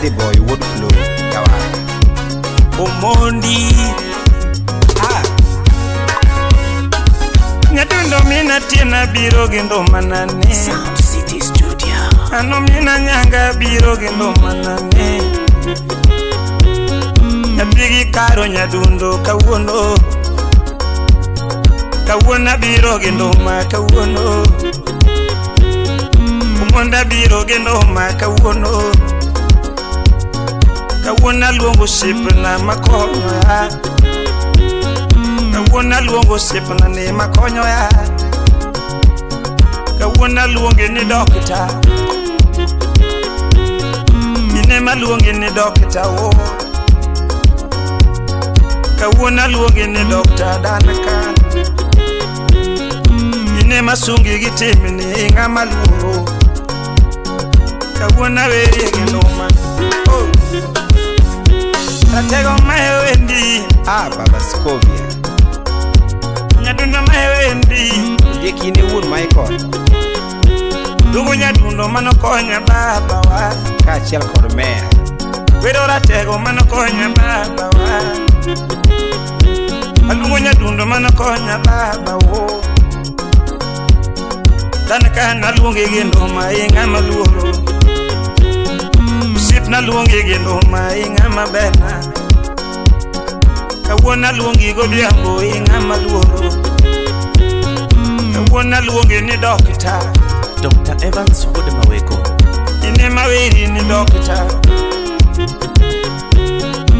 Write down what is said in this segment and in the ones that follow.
Daddy boy wuod Flo Jawar. Omondi. Ah. Nyadundo mina tiena biro gi nduma nane. Sound City Studio. Ano mina nyanga biro gi nduma nane. Nyathigi karo nyadundo kawuono. Kawuono abiro gi nduma kawuono. Omondi abiro gi nduma kawuono. Kawuono aluongo osiepna makonyoya. Kawuono aluongo osiepna ni makonyoya. Kawuono aluongi ni dokta. Mine maluongi ni dokta wo. Kawuono aluongi ni dokta danaka. Mine masungi gi timni ng'ama luoro. Kawuono aweri gi nduma. Oh. Ratego maewendi. Ah, Baba Scovia. Nyadundo maewendi. Ondiek in e wuon Michael. Dugu nyadundo manokonya baba wa. Kaachiel kod meya. Wero ratego manokonya baba wa. Aluongo nyadundo manokonya baba wo. Danaka naluonge gi nduma ing'ama luoro. Osiepna luongi gi nduma ing'ama berna. Kawuono aluongi godhiambo ing'ama luoro. Kawuono aluongi ni dokta. Dr. Evans wuod Mawego. Ine maweri ni dokta.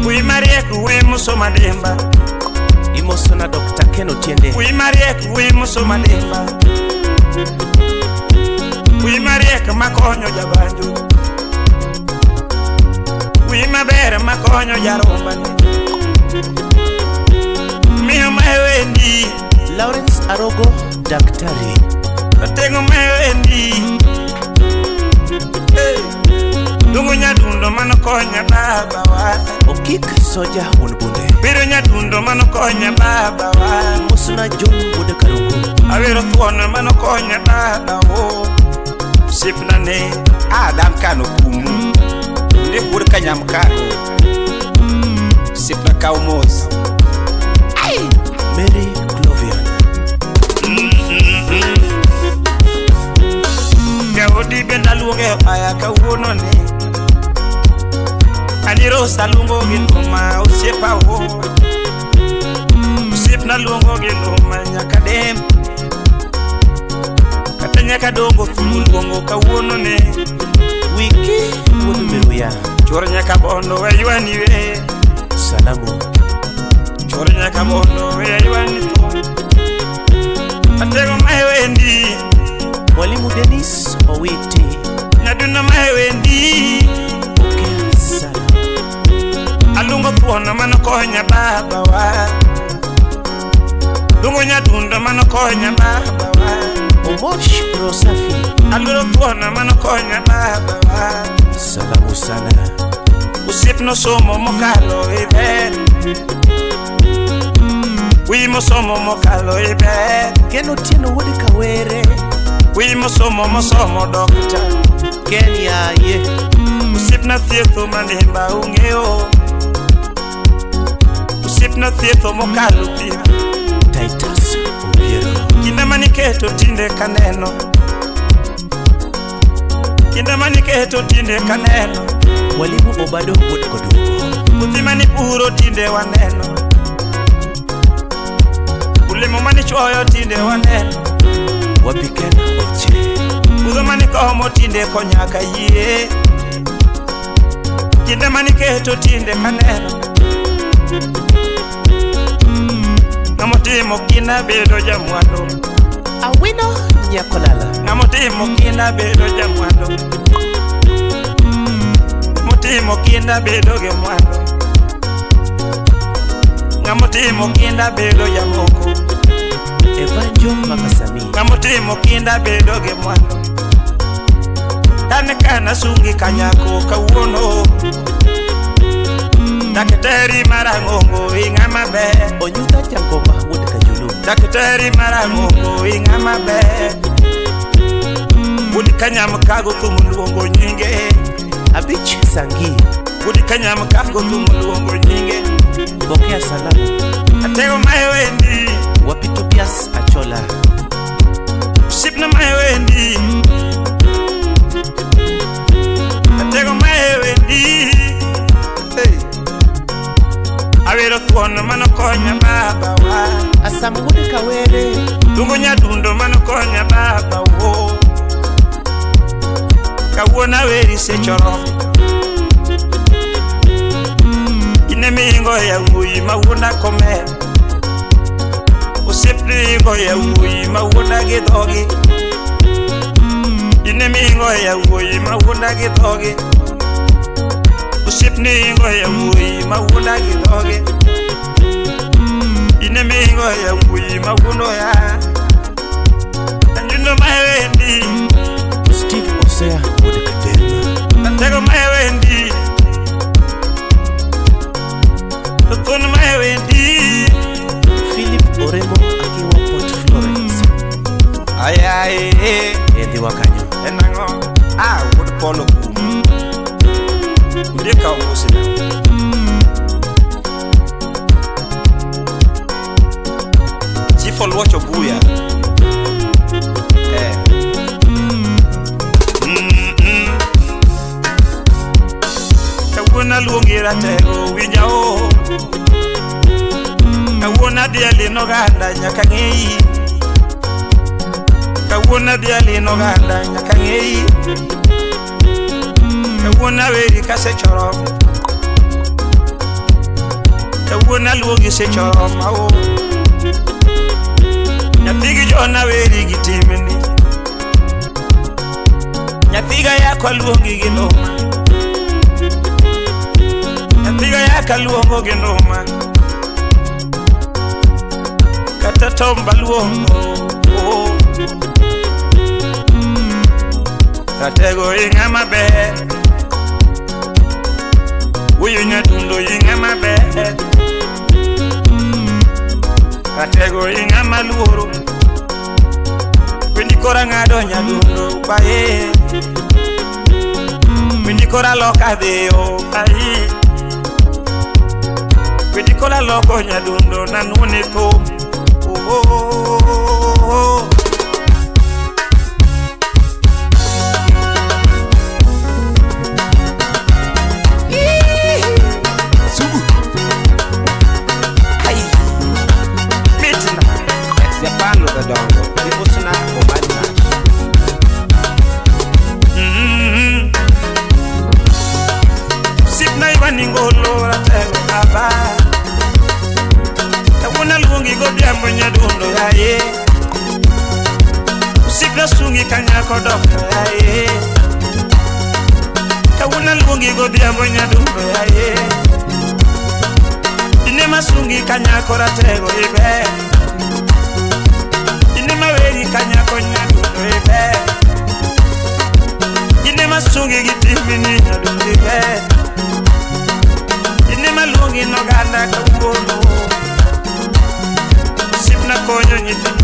Wuoyi mariek wuoyi mosomo adimba. Imosona Dr. Ken Otiende. Wuoyi mariek wuoyi mosomo adimba. Wuoyi mariek makonyo jabanjo. Wuoyi maber makonyo jarombane. Miyo maewendi. Lawrence Arogo Daktari. Ratego maewendi. Hey. Dungu nyadundo manokonya baba wa. Okik Soja wuon Bunde. Biro nyadundo manokonya baba wa. Mosna John wuod Karungu. Awero thuon manokonya baba wo. Osiepna ne. Ah, dam kano kumu. Ondiek wuod Kanyamkago. Osiepna kaw mos. Mary Clovian. Jaodi bende aluonge aya kawuono ni. Ani Rose aluongo gi nduma osiepa wo. Osiepna luongo gi nduma nyaka dem. Kata nyaka dongo thum luongo kawuono ni. Wiki wuod Meruya. Chwor nyaka bondo we ywani we. Salamu. Chwor nyaka bondo we ywani thum. Atego maewendi. Mwalimu Dennis Owiti. Nyadundo maewendi. Pokea sana. Aluongo thuon manokonya baba wa. Luongo nyadundo manokonya baba wa. Omosh Rosafi. Aluongo thuon manokonya baba wa. Salamu sana. Osiepna somo mokalo e ber. Wiyi mosomo mokalo e ber. Ken Otieno wuod Kawere. Wiyi mosomo mosomo dokta. Ken yaye. Osiepna thietho manimba ung'eyo. Osiepna thietho mokalo piem. Titus Obiero. Kinda maniketo tinde kaneno. Kinda maniketo tinde kaneno. Mwalimu Obado wuod Kodugo. Puothi manipuro tinde waneno. Olemo manichuoyo tinde waneno. Wapiken Oche. Puodho manikomo tinde konyaka yie. Kinde maniketo tinde kaneno. Ng'amotimo kinda bedo jamwandu. Awino Nyakolala. Ng'amotimo kinda bedo jamwandu. Motimo kinda bedo gi mwandu. Ng'amotimo kinda bedo jamoko. Evanjo Makasami. Ng'amotimo kinda bedo gi mwandu. Dane kana sungi kanyako kawuono. Daktari marang'ongo ing'ama ber. Onyuta Jangoma wuod Kajulu. Daktari marang'ongo ing'ama ber. Wuod Kanyamkago thum luongo nyinge. Abich Sangi. Wuod Kanyam kago thum luongo nyinge. Pokea salamu. Atego maewendi. Wapi Tobias Achola. Osiepna maewendi. Atego maewendi. Hey. Awero thuon manokonya baba wa. Asam wuod Kawere. Dungo nyadundo manokonya baba wo. Kawuono aweri sechoro. Ine mingo ya wuoyi ma wuonda komer. Osiepni ingo ya wuoyi ma wuonda gi dhogi. Ine mingo ya wuoyi ma wuonda gi dhogi. Osiepni ingo ya wuoyi ma wuonda gi dhogi. Ine mingo ya wuoyi ma wuondo ya. Anjundo maewendi. Steve Osea wuod Kadema. Atego maewendi. Thun maewendi. Philip Oremo akiwa Port Florence. Ayaye. Edhi wakanyo. Enang'o? Ah, wuod Polo Kumu. Ndika omosina. Chief Oluoch Obuya. Eh. Kawuono aluongi ratego winja o. Kawuono adhi alino oganda nyaka ng'eyi. Kawuono adhi alino oganda nyaka ng'eyi. Kawuono aweri kasechoro. Kawuono aluongi sechoro mao. Nyathi gi jona aweri gi timni. Nyathiga yako aluongi gi nduma. Nyathiga yako aluongo gi nduma. Kata tomba luongo oh. Ratego ing'ama ber. Wuoyo nyadundo ing'ama ber. Ratego ing'ama luoro. Wendi kora ng'ado nyadundo bae. Wendi kora loka dhiyo bae. Wendi kora loko nyadundo nanuone thum. Oh, oh, oh, oh. Sugu. Ai. Mitna. Japan Rodongo. Ibusna Omar Nash. Sipna iwaningolo ratego baba. Kawuono aluongi godhiambo nyadundo yaye. Osiepna sungi kanyako dokta yaye. Kawuono aluongi godhiambo nyadundo yaye. Ine masungi kanyako ratego iber. Ine maweri kanyako nyadundo iber. Ine masungi gi timni nyadundo iber. Ine maluongi noganda kawuono. Osiepna konyo nyithindo.